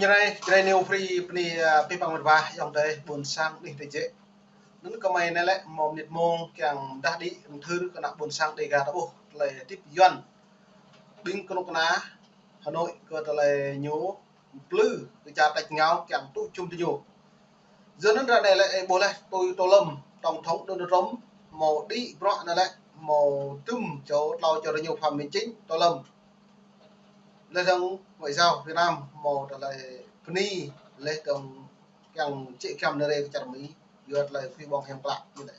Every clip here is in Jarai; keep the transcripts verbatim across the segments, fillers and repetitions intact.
Ñu anai, Jrai New Free bơni, ơ, pih păng mơ̆n wa, ayŏng adơi ƀôn sang anih tơjĕ. Anŭn kơmơi anai lĕ, hmâo mơnit mông kiăng dah đĭ, thưr kơ ană ƀôn sang Dêga ta ƀuh, tơlơi hơdip Yuan. Ƀing kơnuk kơna Hà Nội kơ tơlơi ñu plư, kơ čar tač rơngiao kiăng tŭ jum tơ ñu. Yua anŭn ră anai lĕ, ơ, ƀuh laih, tui Tô Lâm, Tổng thống Donald Trump, hmâo đĭ bruă anai lĕ, hmâo tŭm čô tlâo čô rơngiao Phạm Minh Chính, Tô Lâm. Laih dơ̆ng Ngoại giao Việt Nam hmâo tơlơi bơni, laih dơ̆ng kiăng čĕ giăm nơ̆r kơ čar Mi, yua tơlơi phi ƀơ̆ng hiam klă ñu lĕ.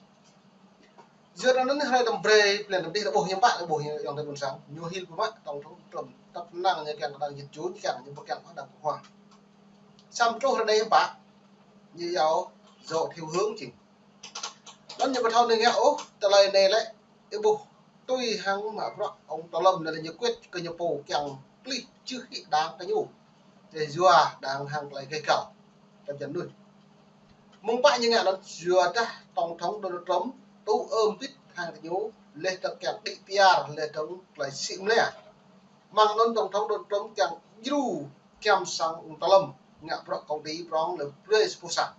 Yua anŭn hrơi tơm brơi, blan tơm dih ta ƀuh hiam pă, ta ƀuh ayŏng adơi ƀôn sang, ñu hil pơmă Tổng thống Trump, tăp năng ñu kiăng đang jĭt jun, kiăng ñu pơkiăng đang kơkuh. Samơ̆ truh ră anai hiam pă, ñu yua dŏ theo hướng jing. Anŭn ñu ƀu thâo anai ngă ôh, tơlơi anai lĕ, ih ƀuh tui hăng mă bruă ông Tô Lâm anai lĕ ñu quyết kơ ñu pô kiăng plih jưh hĭ đảng kơ ñu. Tơdah yua đảng hăng tơlơi gêh găl. Tơm jăn nuih. Mơ̆ng pă ñu ngă anŭn yua dah Tổng thống Donald Trump tŭ ơm bit hăng kơ ñu, laih dơ̆ng kiăng đĭ piar, laih dơ̆ng tơlơi sĭ mơlia. Mơ̆ng anŭn Tổng thống Donald Trump kiăng djru giăm sang ông Tô Lâm, ngă bruă công ty prong lĕ brơi sa pơpŭ sang.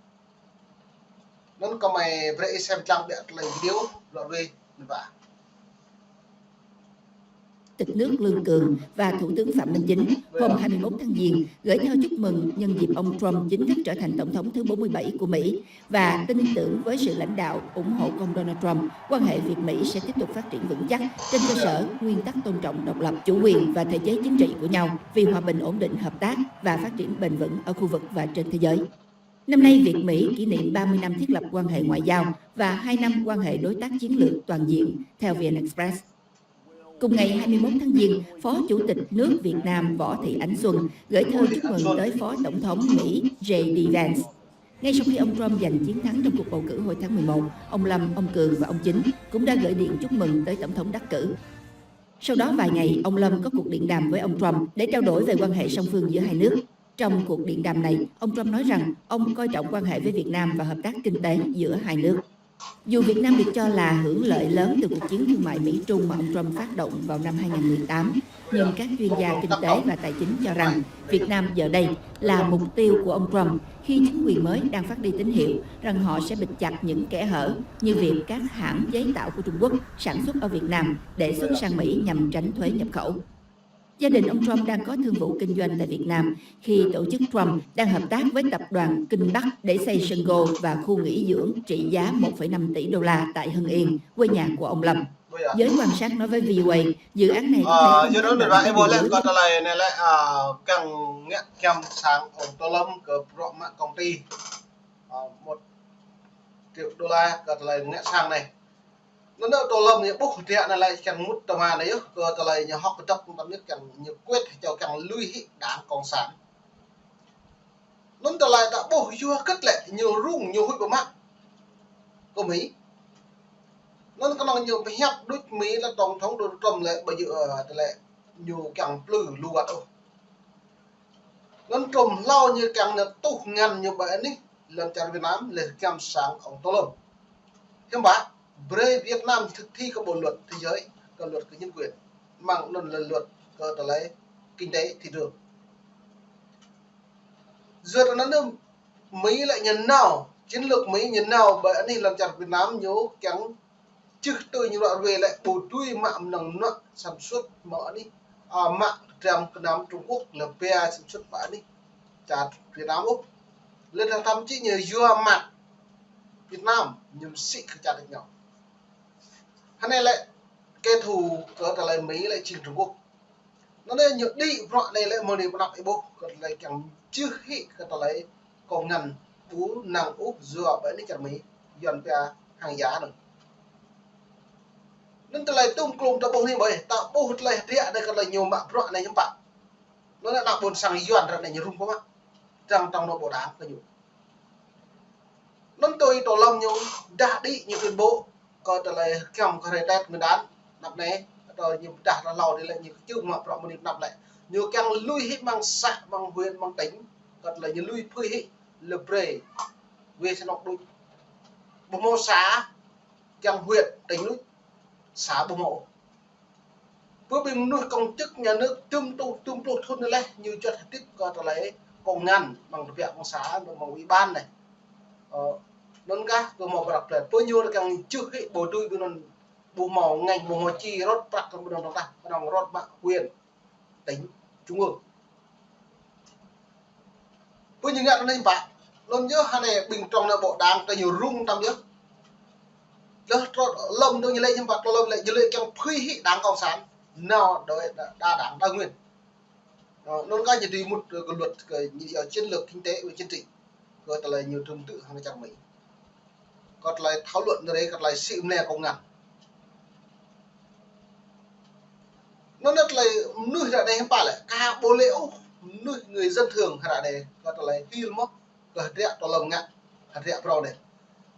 Anŭn kơmơi brơi ih sem lăng ƀiă tơlơi video, lŏ rơi, mơ̆n wa. Chủ tịch nước Lương Cường và Thủ tướng Phạm Minh Chính hôm hai mươi mốt tháng Giêng gửi thư chúc mừng nhân dịp ông Trump chính thức trở thành Tổng thống thứ bốn mươi bảy của Mỹ và tin tưởng với sự lãnh đạo ủng hộ của ông Donald Trump, quan hệ Việt Mỹ sẽ tiếp tục phát triển vững chắc trên cơ sở nguyên tắc tôn trọng độc lập, chủ quyền và thể chế chính trị của nhau vì hòa bình, ổn định, hợp tác và phát triển bền vững ở khu vực và trên thế giới. Năm nay, Việt Mỹ kỷ niệm ba mươi năm thiết lập quan hệ ngoại giao và hai năm quan hệ đối tác chiến lược toàn diện, theo VN Express. Cùng ngày hai mươi mốt tháng Giêng, Phó Chủ tịch nước Việt Nam Võ Thị Ánh Xuân gửi thư chúc mừng tới Phó Tổng thống Mỹ J D Vance. Ngay sau khi ông Trump giành chiến thắng trong cuộc bầu cử hồi tháng mười một, ông Lâm, ông Cường và ông Chính cũng đã gửi điện chúc mừng tới Tổng thống đắc cử. Sau đó vài ngày, ông Lâm có cuộc điện đàm với ông Trump để trao đổi về quan hệ song phương giữa hai nước. Trong cuộc điện đàm này, ông Trump nói rằng ông coi trọng quan hệ với Việt Nam và hợp tác kinh tế giữa hai nước. Dù Việt Nam được cho là hưởng lợi lớn từ cuộc chiến thương mại Mỹ-Trung mà ông Trump phát động vào năm hai ngàn mười tám, nhưng các chuyên gia kinh tế và tài chính cho rằng Việt Nam giờ đây là mục tiêu của ông Trump khi chính quyền mới đang phát đi tín hiệu rằng họ sẽ bịt chặt những kẽ hở như việc các hãng chế tạo của Trung Quốc sản xuất ở Việt Nam để xuất sang Mỹ nhằm tránh thuế nhập khẩu. Gia đình ông Trump đang có thương vụ kinh doanh tại Việt Nam khi tổ chức Trump đang hợp tác với tập đoàn Kinh Bắc để xây sân golf và khu nghỉ dưỡng trị giá một phẩy năm tỷ đô la tại Hưng Yên, quê nhà của ông Lâm. Giới quan sát nói với VOA, dự án này có thể không Ơ, yua anŭn ră anai ih ƀuh laih kơ tơlơi anai lĕ, ơ, kiăng ngă giăm sang ông Tô Lâm kơ bruă mă công ty, ơ, một triệu đô la kơ tơlơi ngă sang anai. Anŭn Tô Lâm ñu ƀuh hơdră anai lĕ kiăng mŭt tơma anai yơh, kơ tơlơi ñu hơ̆k kơdŏp mơtam ñu kiăng ñu quyết hơčâo kiăng lui hĭ đảng cộng sản. Anŭn tơlơi ta ƀuh yua hơget lĕ ñu rŭng ñu huĭ pơmă kơ Mi. Anŭn kơnơ̆ng ñu pơhiăp đôč Mi lĕ Tổng thống Donald Trump lĕ ƀu djơ̆, ơ, tơlơi ñu kiăng plư lu wăt ôh. Anŭn Trump hlâo ñu kiăng nao tuh ngăn ñu ƀơi anih lŏn čar Việt Nam lĕ giăm sang ông Tô Lâm. Hiư̆m pă, brơi Việt Nam thực thi kơ bộ luật thế giới, kơ luật kơ nhân quyền, mơ̆ng anŭn lĕ luật kơ tơlơi kinh tế thị trường. Yua anŭn Mi lĕ ñu nao, chiến lược Mi ñu nao ƀơi anih lŏn čar Việt Nam ñu kiăng čih tui ñu ruă ruê lĕ ƀu dưi mă mơnơ̆ng mơnuă sản xuất mơ̆ng anih, ơ, mă dram gơnam Trung Quốc lĕ ba sản xuất ƀơi anih čar Việt Nam ôh. Lĕ thậm chí ñu yua mă Việt Nam ñu sĭ kơ čar tač rơngiao. Hơnai lĕ kẻ thù kơ tơlơi Mi lĕ jing Trung Quốc. Anŭn anai ñu đĭ bruă anai lĕ mơ̆ng anai pơ anăp ih ƀuh, kơ tơlơi kiăng čih hĭ kơ tơlơi kông ngăn ƀu năng ôh yua ƀơi anih čar Mi, Yuan pia hàng giả anŭn. Anŭn tơlơi tŭm klum ta ƀuh anai ƀơi, ta ƀuh tơlơi hơdră anai kơ tơlơi ñu mă bruă anai hiư̆m pă. Anŭn ană ƀôn sang Yuan ră anai ñu rŭng pơmă, dăng tong nô ƀô̆ đảng kơ ñu. Anŭn tui Tô Lâm ñu dah đĭ ñu tuyên bố kơ tơlơi giăm kơ hrơi Tết Nguyên đán anăp anai, tơlơi ñu dah hlâo hlâo dih lĕ ñu kơčŭ mă bruă mơni pơ anăp lĕ. Ñu kiăng lui hĭ mơ̆ng xã, mơ̆ng huyện, mơ̆ng tỉnh, kơ tơlơi ñu lui phưi hĭ lĕ brơi wê sơnŏk đôč. Ƀu hmâo xã, kiăng huyện, tỉnh đôč, xã ƀu hmâo. Pơ ƀing mơnuih công chức nhà nước tŭm tŭ, tŭm pluh thŭn anai lĕ ñu juăt hơdip kơ tơlơi công an, ƀing tơbiă công xã, ƀing ủy ban anai. Ơ, anŭn kah kơ hmâo prăk plĕt. Pơ ñu rơkăng čưh hĭ bộ đội ƀing anŭn ƀu hmâo ngăn, ƀu hmâo či rơ̆t prăk kơ ƀing anŭn tah, kơnơ̆ng rơ̆t mă huyện, tỉnh, trung ương. Pơ ñu ngă anai pă. Anŭn yơh hơnai ƀing trong anai bộ đảng kơ ñu rŭng tăm yơh. Lơh trŏ lơ̆m dŏ ñu lĕ hiư̆m pă, trŏ lơ̆m lĕ ñu lĕ kiăng phưi hĭ đảng cộng sản. Nao đa, đa đảng đa nguyên. Ơ, anŭn kah ñu dưi mŭt kơ luật kơ ñu yua chiến lược kinh tế và chính trị. Kơ tơlơi ñu trưng tự hăng čar Mi. Kơ tơlơi thảo luận anai, kơ tơlơi sĭ mơnê công an. Anŭn tơlơi mơnuih ră anai hiư̆m pă lĕ, ka ƀu lĕ ôh, mơnuih người dân thường ră anai, kơ tơlơi hil mơ̆, kơ hơdră tơlơi ngă, hơdră phrâo anai.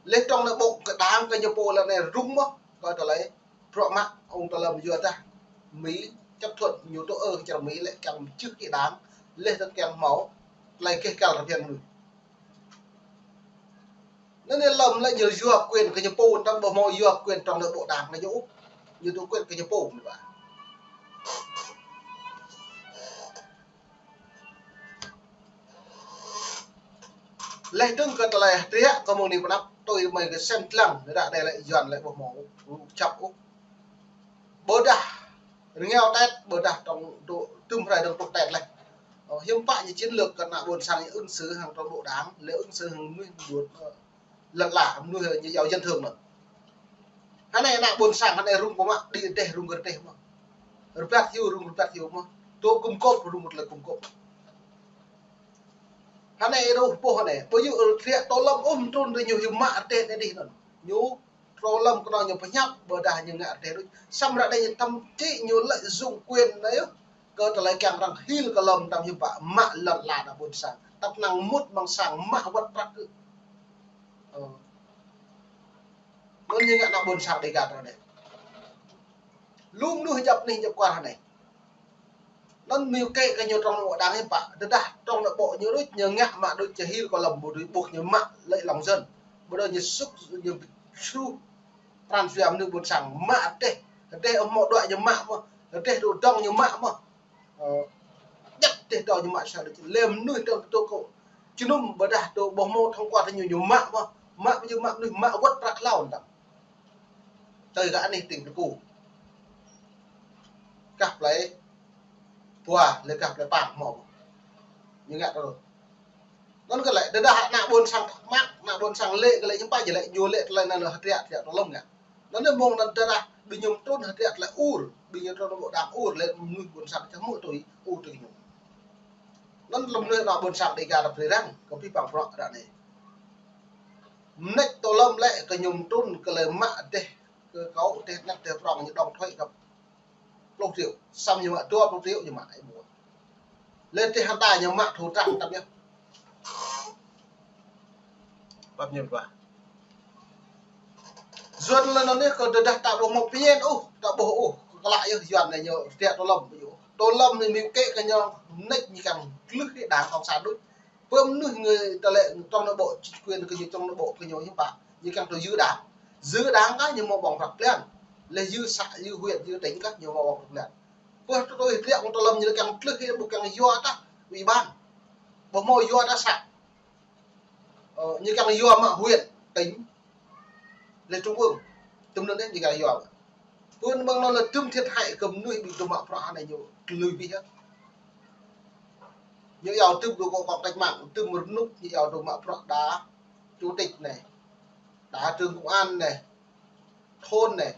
Lĕ trong anai ƀŏk kơ đảng kơ ñu pô lĕ anai rŭng mơ̆, kơ tơlơi bruă mă, ung tơlơi yua dah Mi chấp thuận ñu tŭ ơ čar Mi lĕ kiăng čưh hĭ đảng, lĕ tơ̆ kiăng hmâo tơlơi keh kăl rơbeh mơnuih. Anŭn anai lơ̆m lĕ ñu yua quyền kơ ñu pô, tăm ƀu hmâo yua quyền trong anai bộ đảng anai ñu ôh. Ñu tŭ quyền kơ ñu pô mơ̆n ƀă. Lĕ dơ̆ng kơ tơlơi hơdră kơ mơ̆ng anai pơ anăp tui mơi kơ sem lăng, ră anai lĕ Yuan lĕ ƀu hmâo ôh, čăp ôh. Ƀôdah rơngiao Tết, ƀôdah trong dŏ tơm hrơi dơ̆ng truh Tết lĕ. Ơ, hiư̆m pă ñu chiến lược kơ ană ƀôn sang ñu ứng xử hăng trong bộ đảng, lĕ ứng xử hăng mơnuih ƀu, ơ, lăn la, mơnuih ñu yua dân thường mơ̆n. Hơnai ană ƀôn sang hơnai rŭng pơmă, đĭ rơdêh rŭng kơ rơdêh mơ̆. Rơbat hyu rŭng rơbat hyu mơ̆. Tŭ kŭm kôp rŭng kơ tơlơi kŭm kôp. Hơnai rơ̆ pô hơnai, ƀu yua rơdêh tơlơi lơ̆m ôh mơtrun rơngiao hyu mă rơdêh anai dih anŭn. Ñu trŏ lơ̆m kơnơ̆ng ñu pơhiăp, ƀôdah ñu ngă rơdêh đôč. Samơ̆ ră anai ñu tăm čih ñu lợi dụng quyền anai yơh. Kơ tơlơi kiăng arăng hil kơ lơ̆m tăm hiư̆m pă mă lăn la ană ƀôn sang. Tăp năng mŭt amăng sang mă wơ̆t prăk kơ. Ơ. Anŭn ñu ngă ană ƀôn sang Dega ră anai. Lu mơnuih djăp anih djăp kuar hơnai. Anŭn mơ̆ kĕ kơ ñu trong anai bộ đảng hiư̆m pă, tơdah trong anai bộ ñu đôč, ñu ngă mă đôč, či hil kơ lơ̆m ƀu dưi ƀuh ñu mă lĕ lòng dân. Ƀu dưi ñu sŭk, ñu sŭk pran jua mơnuih ƀôn sang mă rơdêh, rơdêh ƀu hmâo đuaĭ ñu mă mơ̆, rơdêh dŏ dŏng ñu mă mơ̆. Ơ, djăp rơdêh dŏng ñu mă sa đôč. Lĕ mơnuih dŏng tŭ kơ jơnum ƀôdah dŏ ƀu hmâo thông qua tơ ñu ñu mă mơ̆, mă ñu mă mơnuih mă wơ̆t prăk hlâo tăm. Tơi gah anih tỉnh Pleiku. Gah plei Pua, lĕ gah plei Pang hmâo. Ñu ngă tơlơi. Anŭn kơ lĕ, tơdah ană ƀôn sang thắc mắc, ană ƀôn sang lĕ kơ lĕ hiư̆m pă jing lĕ, ñu lĕ tơlơi anŭn lĕ hơdră, hơdră tơlơi lơ̆m ngă. Anŭn lĕ mơ̆ng anŭn tơdah, ƀing ñu trŭn hơdră tơlơi ur, ƀing ñu trŭn ană bộ đảng ur, lĕ mơnuih ƀôn sang čah mơ̆ tui, ur tui ñu. Anŭn lơ̆m anŭn ană ƀôn sang Dega ta brơi răng, kơ pih păng prŏng ră anai. Mơneč tơlơi lơ̆m lĕ kơ ñu trŭn kơ lĕ mă rơdêh, kơ kâo rơdêh anet rơdêh prŏng ñu dŏng thuê kơ pluh triệu, samơ̆ ñu mă dua pluh triệu ñu mă ai ƀuh. Lĕ rơdêh hơnta ñu mă thu trang tăm yơh. Pap ñu ƀuh. Yuan lĕ anŭn anai kơ tơdah ta ƀuh mơ̆ pơñen ôh, ta ƀuh ôh, kơ klă yơh Yuan anai ñu rơdêh tơlơi lơ̆m ƀu yơh. Tơlơi lơ̆m anai mơ̆ kĕ kơ ñu mơneč ñu kiăng glưh kơ đảng cộng sản đôč. Pơ mơnuih người ta lĕ trong nội bộ chính quyền kơ ñu, trong nội bộ kơ ñu hiư̆m pă, ñu kiăng tŭ giữ đảng. Giữ đảng kah ñu hmâo ƀơ̆ng prăk blan. Lĕ giữ xã, giữ huyện, giữ tỉnh kah ñu hmâo ƀơ̆ng prăk blan. Pơ tui tui hơdră mơ̆ng tơlơi lơ̆m ñu kiăng glưh kơ ƀu kiăng yua tah ủy ban. Ƀu hmâo yua tah xã. Ơ, ñu kiăng yua mă huyện, tỉnh. Lĕ trung ương. Tơm anŭn anai ñu kiăng yua. Pơ mơ̆ng anŭn lĕ tơm thiệt hại kơ mơnuih ƀing dŏ mă bruă anai ñu lui bih yơh. Ñu yua tơm dŏ kơ cộng cách mạng, tơm rơnŭk ñu yua dŏ mă bruă đa chủ tịch anai, đa trưởng công an anai, thôn anai,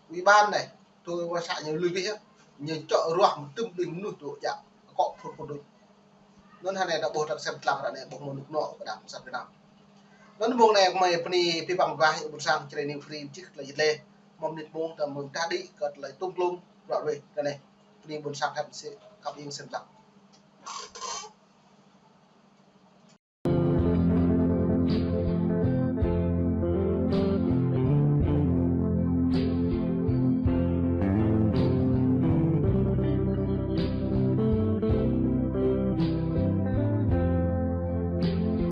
ủy ban anai, tui wa xã ñu lui bih yơh. Ñu čŏk ruah mơ̆ tơm ƀing mơnuih dŏ djă akŏ phŭn phŭn đôč. Anŭn hơnai ta ƀuh tơlơi sem lăng ră anai ƀuh mơ̆ng anŭn kơ đảng cộng sản Việt Nam. Anŭn mơ̆ng anai kơmơi bơni pih păng ƀuh ƀôn sang Jrai New Free čih tơlơi jơt lĕ. Mơ̆ng mơnit mông ta mơ̆ng tah đĭ kơ tơlơi tŭm klŭm ră ruai ră anai. Bơni ƀôn sang khăp sĭ, khăp ing sem lăng.